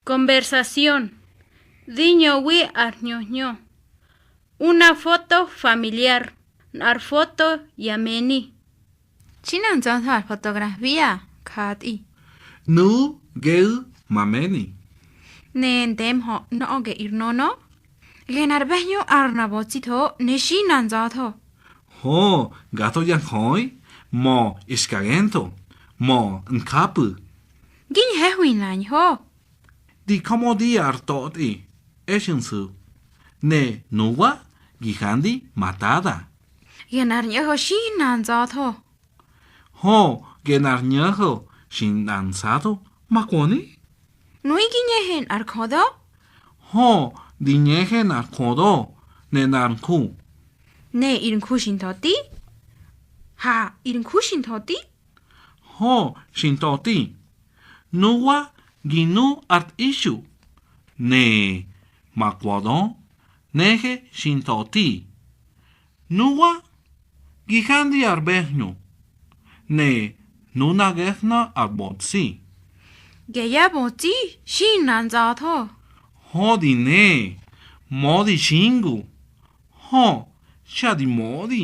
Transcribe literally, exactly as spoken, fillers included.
Conversación. Di ñöwi ar hñö hñö. Una foto familiar. Nꞌar foto ya mëni. Xi nantsa̱tho ar fotografía, jatꞌi. Nuꞌu̱ geꞌu̱ ma mëni. Ne ndemhö nöꞌö geꞌu̱ ar nönö. Genar ꞌbe̱hñö ar nꞌar bötsitho, ne xi nantsa̱tho. Hö, gatho ya njöꞌi, mö xka gentho, mö njapꞌu̱. Gi ñhe̱hwi nꞌar ñho. Di Jö mödi ar tꞌotꞌi, exu̱ nsu̱. Ne nuwa gi jandi ma Dada. Genar ñꞌo̱ho̱ xi nantsa̱tho. Hö, genar ñꞌo̱ho̱ xi nantsa̱tho, ma kwöni. Nuꞌu̱ gi ñꞌehe nꞌar jödö? Hö, di ñꞌehe nꞌar jödö, ne nꞌar nju. Ne ir nju xi nthöti? Ha, ir nju xi nthöti? Hö, xi nthöti. Nuwa gi nu ar tꞌixu, ne ma kwödö, nehe xi nthöti. Nuwa gi jandi ar ꞌbe̱hñö, ne nuna gehna ar bötsi. Geya bötsi xi nantsa̱tho. Hö di ne, mödi xingu. Hö, xa di mödi.